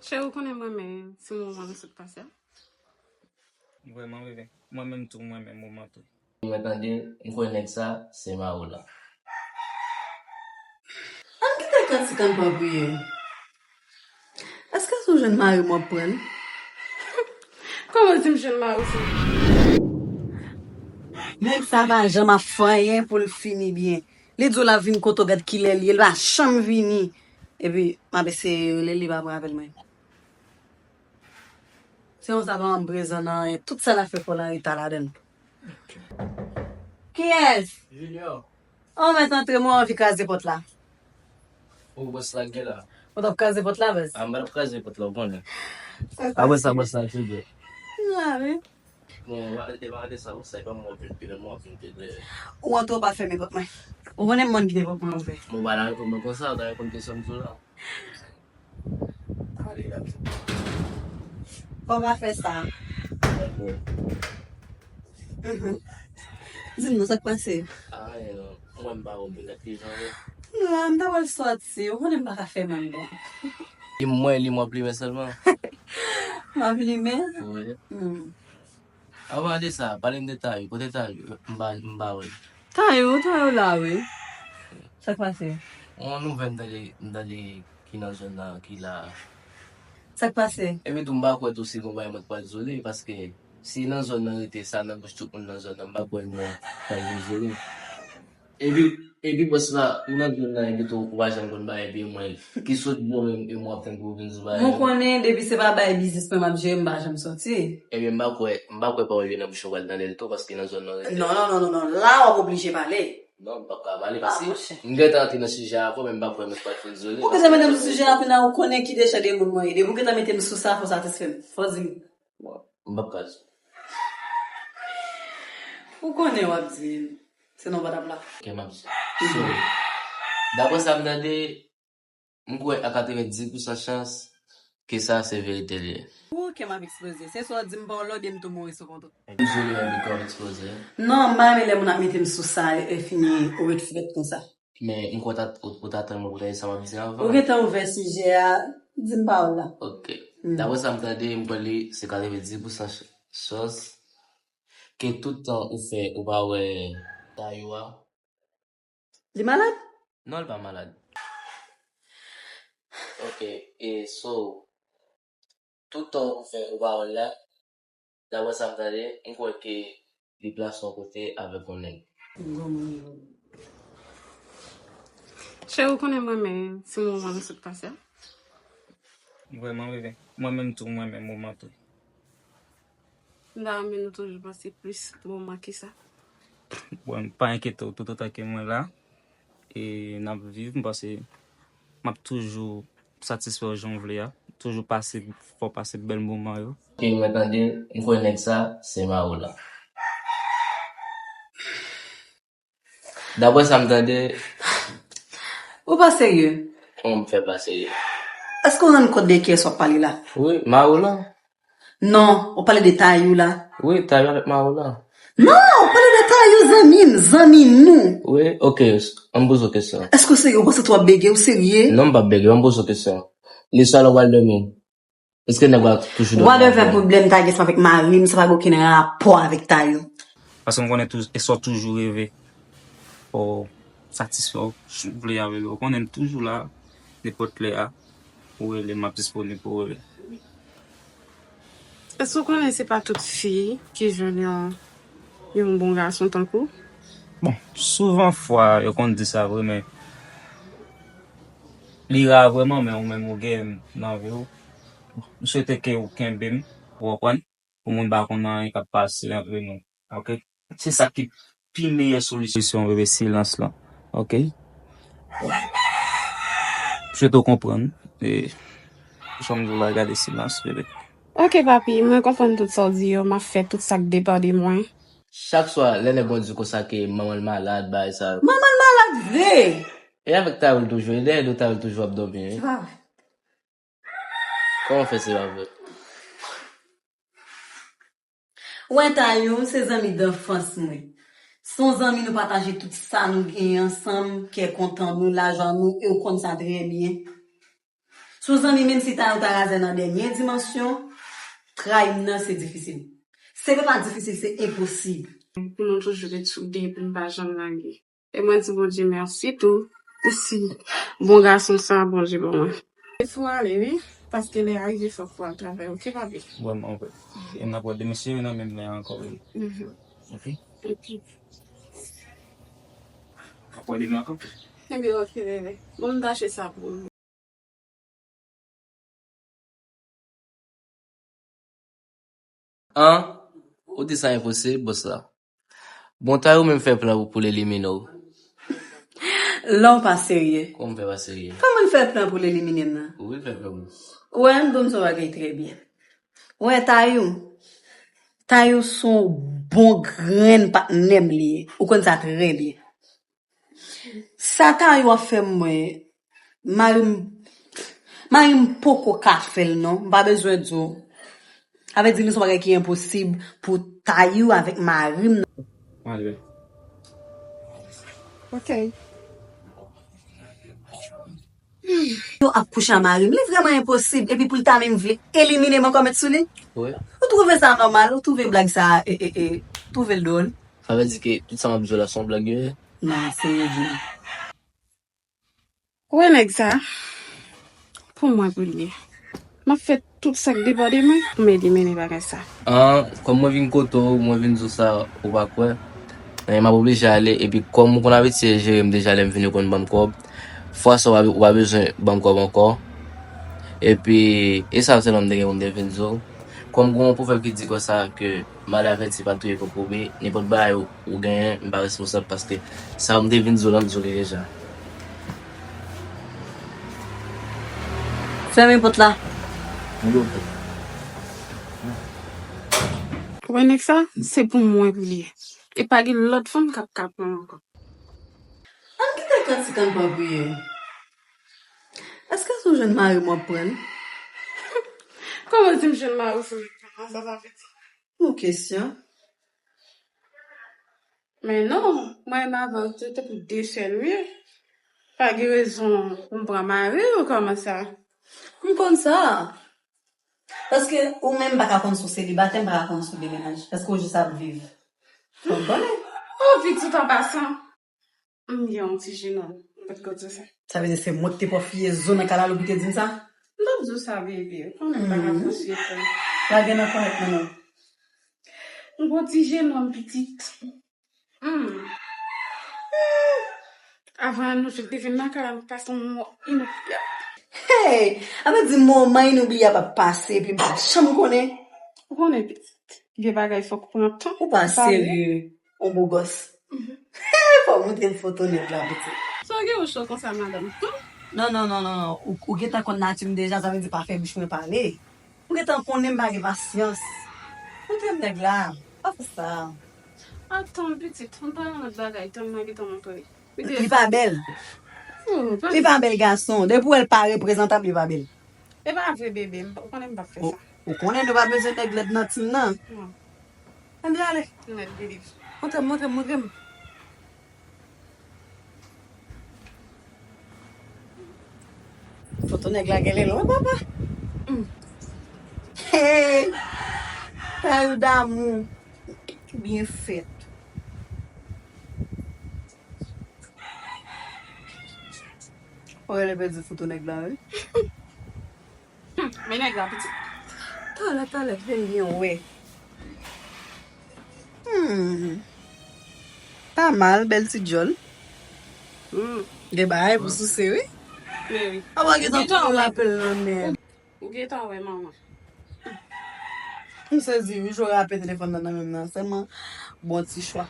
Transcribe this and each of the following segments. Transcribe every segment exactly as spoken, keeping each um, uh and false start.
Cheri, ou konnen m renmen ti moman nou sot pase a. Vrèman, bebe. Mwen menm tou, mwen menm moman tou. Mwen tande, m kwè nèg sa, se Marola. Ann kite kantik, ann pran priyè. Èske se w jwenn mari m w ap pran l? Kòman w di m jwenn mari w se? Nèg sa pa janm ap fè anyen pou l fini byen. Li di w l ap vin kote w, gad kilè l ye, l pa janm vini. Epi, m ap eseye rele l, li pa pran apèl mwen. Se yon sa pa janm prezan nan anyen. Tout sa l ap fè fò l an reta ladan l. Kiyès? Junior. An mèt antre, mwen anvi kraze pòt la. Ou bòs la gen la. Ou t ap kraze pòt la, baz? A, m pa t ap kraze pòt la, ou konnen. Apre sa, bòs la ap fè byen. La, wi. Bon, e pa de sa, bòs la, e pa mwen w ap vin pile, mwen w ap vin pile. Ou antre, ou pa fèmen pòt mwen. Ou konnen m konn kite pòt mwen ouvè. Bon, ou pa ta reponn mwen konsa, ou ta reponn kesyon m di w la. Fò pa fè sa. Mhm. Di m non, sa k pase? Anyen non. Mwen m pa wè w menm ki jan ye. Non, m ta pral sòti. Ou konnen m pa ka fè manm bon. Li mwen, li mwen plimen sèlman. M ap limen? Wi. Hmm. Avan de sa, pale m de Tayou. Kote Tayou? M pa, m pa wè l. Tayou, Tayou la, wi. Sa k pase? On nouvèl m tande, m tande ki nan zòn nan, ki la. Sa k pase? Epi tou, m pa kwè tou si gon bagay mwen t pral izole, paske si nan zòn nan rete sa nan bouch tout moun nan zòn nan, m pa kwè mwen pral izole. Epi, epi bòs la, ou nan zòn nan, epi tou, ou pa janm konn bagay, epi mwen, ki sot bò menm, e mwen ap tann pou w vin sou bagay. Mwen konnen, depi se pa bagay biznis mwen m ap jere, m pa janm sòti. Ebyen, m pa kwè, m pa kwè pawòl yo nan bouch ou pral tande l tou, paske nan zòn nan rete. Non, non, non, non, non, la w ap oblije pale. Non, m p ap ka pale, paske m gentan antre nan sijè a avan, men m pa kwè mwen pral fin izole. Ou gentan mete m sou sijè a, kounye a ou konnen ki dejan de moun mwen ye. Depi ou gentan mete m sou sa, fò w satisfè m. Fò w di m. Bon, m p ap ka di. Ou konnen w ap di m. Se non patap la. Ok, m ap di. So, daprè sa m tande, m kwè a katrevenndis pousan chans ke sa se verite li ye. Ou kè m ap eksploze. Se swa w di m pawòl la oubyen m tou mouri sou kont ou. M dezole, men kè w ap eksploze. Non, m pa renmen lè moun ap mete m sou sa e fini ou ret frèt konsa. Men m kwè w ta, ou, ou ta tann mwen pou w tande sa m ap di avan. Ou gentan ouvè sijè a, di m pawòl la. Ok. Mm. Daprè sa m tande, m kwè li se katrevenndis pousan ch-, chans ke tout tan ou fè ou pa wè Tayou a. Li malad? Non, li pa malad. Ok, e so, tout tan ou fè ou pa wè l la, daprè sa m tande, m kwè ke li plase yon kote avèk yon nèg. Cheri, ou konnen m renmen ti moman nou sot pase a. Vrèman, bebe. Mwen menm tou, mwen menm moman tou. M ta renmen nou toujou pase plis moman ke sa. Bon, pa enkyete w, toutotan ke mwen la, e n ap viv, m panse m ap toujou satisfè w jan w vle a. Toujou pase, fè w pase bèl moman yo. Ke mwen tande, m kwè nèg sa, se Marola. Daprè sa m tande. Ou pa serye? Ou m fè pa serye. Èske w rann kont de kiyès w ap pale la? Wi, Marola. Non, ou pale de Tayou la. Wi, Tayou avèk Marola. Non, ou pale de Tayou, zanmi m, zanmi nou. Wi, ok, an m poze w kesyon. Èske w serye? Ou panse tou w ap bege, ou serye? Non, m p ap bege, an m poze w kesyon. Li sèl ou pral dòmi? Èske nèg la toujou dòmi avè w? Whatever pwoblèm Tayou gen avèk mari m, sa pa gen okenn rapò avèk Tayou. Paske m konnen tou, e sa w toujou reve. Fò w satisfè w, si w vle avè l. Ou konnen m toujou la, nenpòt lè a. Ou rele m, m ap disponib pou w rele. Èske w konnen se pa tout fi ki jwenn yon, yon bon gason tankou w? Bon, souvan fwa, yo konn di sa vre, men li ra vrèman, men ou menm ou gen nan vi w. M swete ke ou kenbe m, ou konprann? Pou moun pa konn anyen k ap pase antre nou. Ok? Se sa ki pi meyè solisyon, bebe, silans lan. Ok? M swete w konprann. E, jan m di w la, gade silans, bebe. Ok, papi, mwen konprann tout sa w di yo, m ap fè tout sa k depann de mwen. Chak swa, lè nèg mwen di konsa ke manman l malad, bagay sa yo. Manman l malad vre! E avèk Tayou l toujou, e dèyè do Tayou l toujou ap dòmi, wi. Se pa vre. Kòman fè se pa vre? Ou wè Tayou, se zanmi danfans mwen. Se yon zanmi nou pataje tout sa nou genyen ansanm, kè kontan nou, lajwa nou, e ou konn sa trè byen. Tou zanmi, menm si Tayou ta razè nan dènye dimansyon, trayi m nan se difisil. Se pa difisil, se enposib. Pou nou toujou ret soude, pou n pa janm lage. E mwen di Bondye mèsi tou. Mèsi. Bon gason sa Bondye ban mwen. E fò ale wi, paske lè a rive fòk pou al travay, oke papi? Wè, mwen wè. E m ap wè demen si nan menm lè ankò wi. Mhm. Oke. Oke. Ap wè demen ankò? Ebyen oke bebe. Bon, m tache sa pou ou. An, ou di sa enposib, bòs la. Bon, Tayou menm fè plan pou, pou l elimine w. Lè w pa serye. Kòman m fè pa serye? Kòman l fè plan pou l elimine m nan? Ou vin fè plan pou. Ou wè, m konn sa bagay trè byen. Ou wè, Tayou, Tayou se yon bon grenn patnè m li ye. Ou konn sa trè byen. Sa Tayou ap fè mwen, mari m, mari m poko ka fè l non, m pa bezwen di w. Sa vle di li se yon bagay ki enposib pou Tayou avèk mari m nan. Malgre. Ok. Yo ap kouche a mari m, li vrèman enposib, epi pou l ta menm vle elimine m ankò met sou li? Wi. Ou twouve sa nòmal? Ou twouve blag sa, e, e, e, twouve l dwòl? Sa vle di ke tout sa m ap di w la se yon blag yo ye? Non, serye di m. Wè nèg sa, pou mwen pou li ye. M ap fè tout sa k depann de mwen pou m elimine bagay sa. An, kòm mwen vin kote w, mwen vin di w sa, ou pa kwè. E m ap oblije ale, epi kòm ou konn abitye jere m deja lè m vini ou konn ban m kòb, fwa sa w pa, ou pa bezwen ban m kòb ankò. Epi, e sa sèlman m te gen pou m te vin di w. Kòm gen yon pwovèb ki di konsa ke mal avèti pa touye kokobe, nenpòt bagay ou, ou genyen, m pa responsab paske sa m te vin di w la, m di w li deja. Fèmen pòt la. Ou wè nèg sa, se pou mwen pou li ye. E pa gen lòt fanm k ap ka pran l ankò. Ann kite kantik ann pran priye. Èske si w jwenn mari m w ap pran l? Kòman di m jwenn mari w sou nèg sa, sa sa vle di? Bon kesyon. Men non, mwen menm avè w, se te pou de sèl wi. Pa gen rezon pou m pran mari w kòman sa. M konn sa. Paske ou menm pa ka konn si w selibatè, m pa ka konn si w gen mennaj. Paske w jis ap viv. Fò m konnen. Oh, pitit an pasan. M gen yon ti jenòm, m pa t ko di w sa. Sa vle di se mwen ki te pòfiye zo nan kalalou pou te di m sa? M t ap di w sa, bebe. Ou konnen m pa ka fè sou yo. Lage nan kònèt nan non. M gon ti jenòm pitit. Hmm. Avan nou sot te vin nan kay la, nou pase yon mò inoubliyab. Hey! Sa vle di moman inoubliyab ap pase epi m pa janm konnen. Ou konnen pitit. Vye bagay fòk pran tan. Ou pa serye. Yon bogòs. Fò w montre m foto nèg la, pitit. Sa w gen w cho konsa, madanm? Non, non, non, non, non. Ou, ou gentan konn nati m deja, sa vle di pa fè bouch mwen pale. Ou gentan konnen m pa gen pasyans. Montre m nèg la. Pa fè sa. Atann, pitit, m pale yon lòt bagay, tan m nan gentan montre. Li pa bèl. Oh, pa... Li pa bèl gason. Depi w wè l pa reprezantab, li pa bèl. E pa vre, bebe, m, ou konnen m p ap fè sa. Ou konnen nou pa bezwen nèg lèd nan tim nan. Non. Ann ale. Mèt believe. Montre m, montre m, montre m. Foto nèg la genlè lwen, papa. Mm. Hey! Tayou damou. Byen fèt. Ou genlè pèdi foto nèg la, wi. Hmm, men nèg la pitit. Talè, talè, vin byen wè. Hmm. Pa mal, bèl ti djòl. Hmm. Gen bagay pou souse, wi. Men wi. Apa gentan tou rapèl nan men. Ou gentan wè manman. M sezi, wi, jwe rapè telefòn nan nan men m nan. Sèlman, bon ti chwa.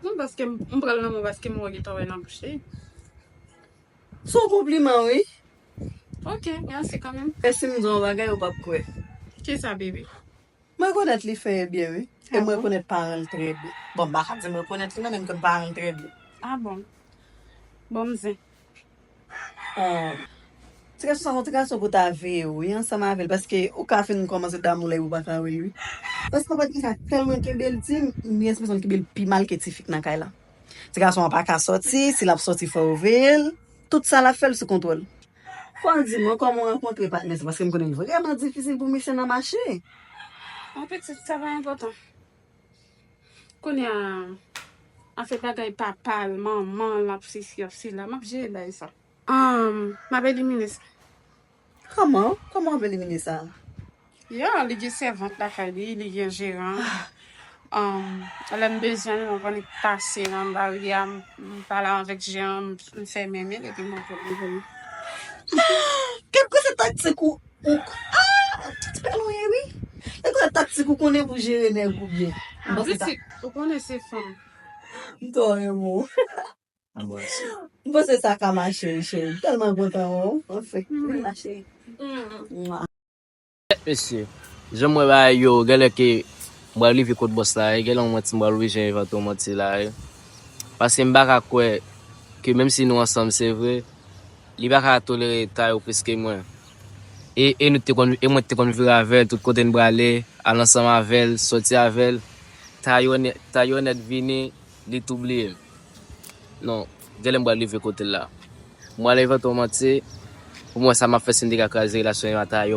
Non, paske m, m pral nan men w paske m wè w gentan wè nan bouch li. Se yon konpliman, wi. Ok, mèsi kanmenm. E si m di w yon bagay, ou p ap kwè. Kisa, bebe? M rekonèt li fè byen, wi. E m rekonèt paran l trè byen. Bon, m pa ka di m rekonèt li, non, men m konn paran l trè byen. Ah bon? Bon, m zen. Ah. Ti gason sa, yon ti gason pou ta veye, wi, ansanm avè l, paske ou ka fin kòmanse damou lè ou pa ka wè l, wi. Paske, anfèt, li ka tèlman kenbe l di m, m gen enpresyon l kenbe l pi mal ke ti fi k nan kay la. Ti gason an pa ka sòti, si l ap sòti, fò yo veye l. Tout sa l ap fè l sou kontwòl. Bon, di mwen kòman w rankontre patnè sa, paske m konnen l vrèman difisil pou misye nan mache. An pitit, sa pa enpòtan. Kounye a, afè bagay papa l, manman l, ap sesi, ap sela, m ap jere bagay sa. Um, m ap elimine sa. Kòman? Kòman w ap elimine sa? Ya, li gen sèvant lakay li, li gen jeran. Um, lè m bezwen l, mwen konn pase nan bari a, m pale avèk jeran, m fèmen men, epi mwen pran li pou mwen. Kèlkeswa taktik ou, ou ah, ti pèl ou ye wi. Kèlkeswa taktik ou konnen pou jere nèg ou byen. M panse sa. Pitit, ou konnen se fanm. M twò renmen w. M panse sa ka mache wi cheri. M tèlman kontan wè w. Anfen, vin la cheri. Mwa. Mesye, jan m wè bagay yo, genlè ke m pral rive kot bòs la, e genlè mwen ti m pral oblije envante yon manti la, e. Paske m pa ka kwè ke menm si nou ansanm, se vre, li pa ka tolere Tayo plis ke mwen. E, e nou te konn, e mwen te konn vire avè l, tout kote n prale, al ansanm avè l, sòti avè l. Tayo nè-, Tayo nèt vini, li tou bliye m. Non, genlè m pral rive kote l la. M pral envante yon manti, pou mwen sa m ap fè si m te ka kraze relasyon yo ak Tayo.